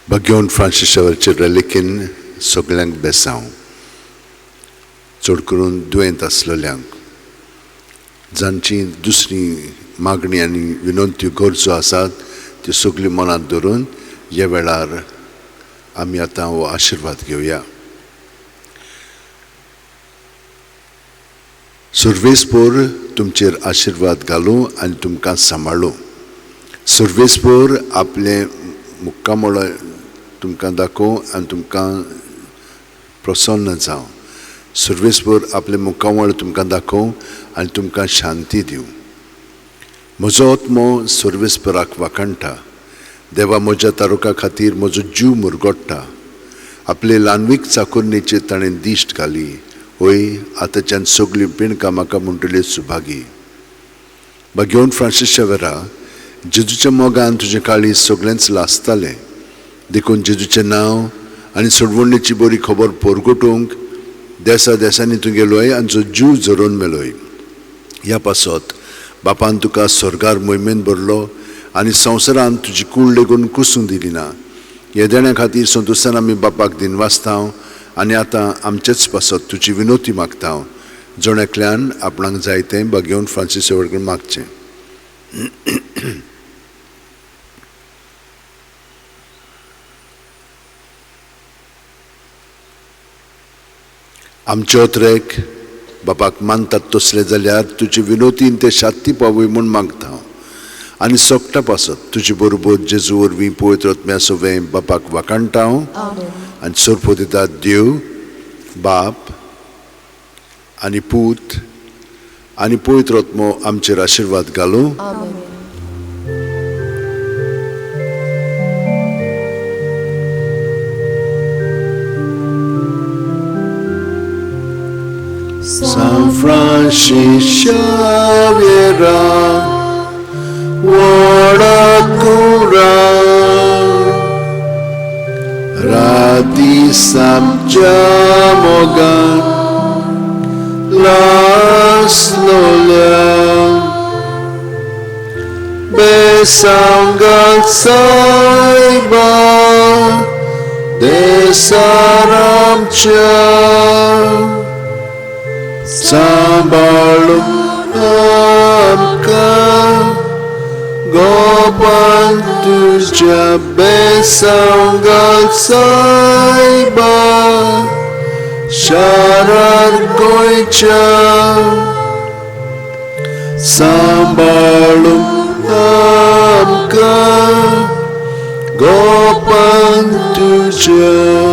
भाग्यवंत Francis शावेराचे रेलिकेन सगळ्यांक बेसांव, चड करून दुयेंत आसलेल्यांक, जांची दुसरी मागणी आनी विनंत्यो गरजो आसात त्यो सगल्यो मनांत धरून ह्या वेळार आमी आतां हो आशिर्वाद घेवया. सर्वेस्पोर तुमचेर आशिर्वाद घालूं आनी तुमकां सांबाळूं. सर्वेस्पोर आपलें मुक्कामळ तुमकां दाखोवं आनी तुमकां प्रसन्न जावं. सर्वेस्पोर आपलें मुखामळ तुमकां दाखोवं आनी तुमकां शांती दिवं. म्हजो आत्मो सर्वेस्पराक वाखाणटा. देवा म्हज्या तारुका खातीर म्हजो जीव मुरगोडटा. आपले ल्हानवीक चाकोरणेचेर ताणें दिश्ट घाली. हय, आतांच्यान सगळीं पिणकां म्हाका म्हणटल्यो सुभागी. भाग्यवंत फ्रांसीस शावेरा, जेजूच्या मोगान तुजें काळीज सगळेंच लासतालें. देखून जेजूचें नांव आनी सोडवणेची बरी खबर परगटूंक देसा देसांनी तूं गेलोय आनी जो जीव झरोवन मेलोय. ह्या पासत बापान तुका स्वर्गार मोहिमेन भरलो आनी संवसारान तुजी कूड लेगून कुसूं दिली ना. ह्या देण्या खातीर संतोशान आमी बापाक दिनवासता आनी आतां आमचेच पासत तुजी विनोती मागता. जण एकल्यान आपणाक जाय तें भाग्यवंत फ्रांसीस शावेरा कडेन मागचें. आमचे ओत्रेक बापाक मानतात तसले जाल्यार तुजे विनोतीन ते शांती पावय म्हूण मागता आनी सोगटा पासत तुजे बरोबर जेजू वरवीं पवित्र आत्म्या सवें बापाक वाखाणटा आनी सोरपो दिता. देव बाप आनी पूत आनी पवित्र आत्मो आमचेर आशिर्वाद घालूं. San Francis Xavier, Warakura, Radi Samjamogan, Las Lola, Besangal Saiba, Desaramcha. सांबाळूं आमकां गोपान तुज्या बेसांगाल सायबा शारार गोंयच्या. सांबाळूं आमकां गोपान तुज्या.